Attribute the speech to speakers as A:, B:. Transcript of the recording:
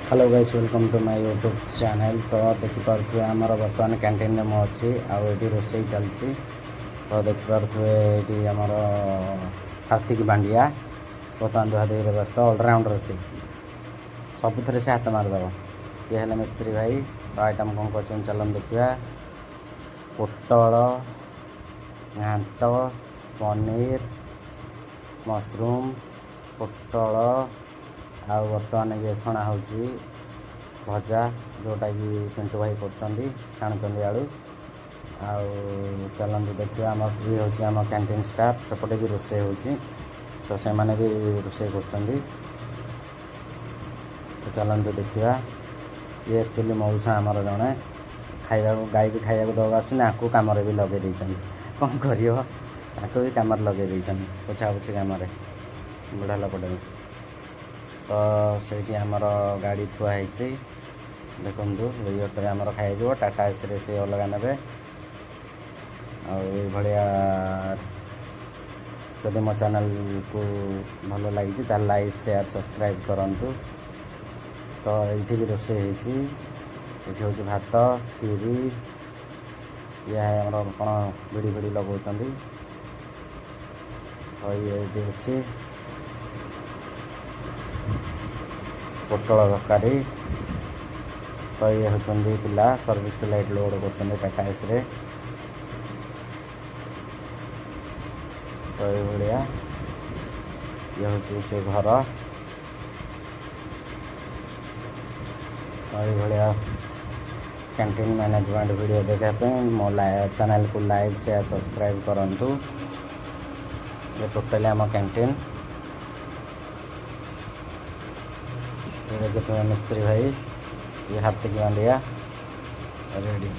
A: Hello guys, welcome to my YouTube channel. ତ ଦେଖିପାରୁଥିବେ, ଆମର ବର୍ତ୍ତମାନ କ୍ୟାଣ୍ଟିନରେ ମୁଁ ଅଛି ଆଉ ଏଇଠି ରୋଷେଇ ଚାଲିଛି। ତ ଦେଖିପାରୁଥିବେ, ଏଇଠି ଆମର କାର୍ତ୍ତିକ ବାଣ୍ଡିଆ ବର୍ତ୍ତମାନ ଧୁଆଧୁଇରେ ବ୍ୟସ୍ତ। ଅଲରାଉଣ୍ଡର ସେ, ସବୁଥିରେ ସେ ହାତ ମାରିଦେବ। ଇଏ ହେଲେ ମିସ୍ତ୍ରୀ ଭାଇ। ତ ଆଇଟମ୍ କ'ଣ କରୁଛନ୍ତି, ଚାଲନ୍ତୁ ଦେଖିବା। ପୋଟଳ ଘାଣ୍ଟ, ପନିର, ମସରୁମ୍, ପୋଟଳ ଆଉ ବର୍ତ୍ତମାନ ଇଏ ଛଣା ହେଉଛି ଭଜା, ଯେଉଁଟାକି ପିଣ୍ଟୁ ଭାଇ କରୁଛନ୍ତି, ଛାଣୁଛନ୍ତି ଆଳୁ। ଆଉ ଚାଲନ୍ତୁ ଦେଖିବା, ଆମ ଇଏ ହେଉଛି ଆମ କ୍ୟାଣ୍ଟିନ୍ ଷ୍ଟାଫ୍। ସେପଟେ ବି ରୋଷେଇ ହେଉଛି, ତ ସେମାନେ ବି ରୋଷେଇ କରୁଛନ୍ତି। ତ ଚାଲନ୍ତୁ ଦେଖିବା। ଇଏ ଆକ୍ଚୁଆଲି ମଉସା ଆମର ଜଣେ, ଖାଇବାକୁ, ଗାଈକି ଖାଇବାକୁ ଦେବାକୁ ଆସୁଛନ୍ତି। ଆକୁ କାମରେ ବି ଲଗେଇ ଦେଇଛନ୍ତି। କ'ଣ କରିବ, ତାକୁ ବି କାମରେ ଲଗେଇ ଦେଇଛନ୍ତି, ପୋଛାପୋଛି କାମରେ। ବୁଢ଼ା ଲୋକଟେ ବି। ତ ସେଇଠି ଆମର ଗାଡ଼ି ଥୁଆ ହେଇଛି, ଦେଖନ୍ତୁ। ଏଇ ଅଟୋରେ ଆମର ଖାଇଯିବ, ଟାଟା ଏସିରେ ସେ ଅଲଗା ନେବେ। ଆଉ ଏଇଭଳିଆ ଯଦି ମୋ ଚ୍ୟାନେଲକୁ ଭଲ ଲାଗିଛି, ତାହେଲେ ଲାଇକ୍, ସେୟାର, ସବସ୍କ୍ରାଇବ୍ କରନ୍ତୁ। ତ ଏଇଠି ବି ରୋଷେଇ ହେଇଛି। ଏଠି ହେଉଛି ଭାତ, କ୍ଷୀରି। ଇଏ ଆମର କ'ଣ ବିଡ଼ି ଫିଡ଼ି ଲଗାଉଛନ୍ତି। ତ ଇଏ ଏଇଠି ଅଛି ପୋଟଳ ତରକାରୀ। ତ ଇଏ ହେଉଛନ୍ତି ପିଲା, ସର୍ଭିସ୍ ପିଲା, ଏଇଠି ଲୋଡ଼ କରୁଛନ୍ତି ଟାଟା ଏସିରେ। ତ ଏଇଭଳିଆ ଇଏ ହେଉଛି ସେ ଘର। ତ ଏଇଭଳିଆ କ୍ୟାଣ୍ଟିନ୍ ମ୍ୟାନେଜମେଣ୍ଟ ଭିଡ଼ିଓ ଦେଖିବା ପାଇଁ ମୋ ଚ୍ୟାନେଲକୁ ଲାଇକ୍, ସେୟାର, ସବସ୍କ୍ରାଇବ୍ କରନ୍ତୁ। ଏ ଟୋଟାଲି ଆମ କ୍ୟାଣ୍ଟିନ୍। ଏ ଦେଖିଥିବେ ମିସ୍ତ୍ରୀ ଭାଇ, ଇଏ ହାର୍ଦ୍ଦିକ ପାଣ୍ଡିଆ ରେଡ଼ି।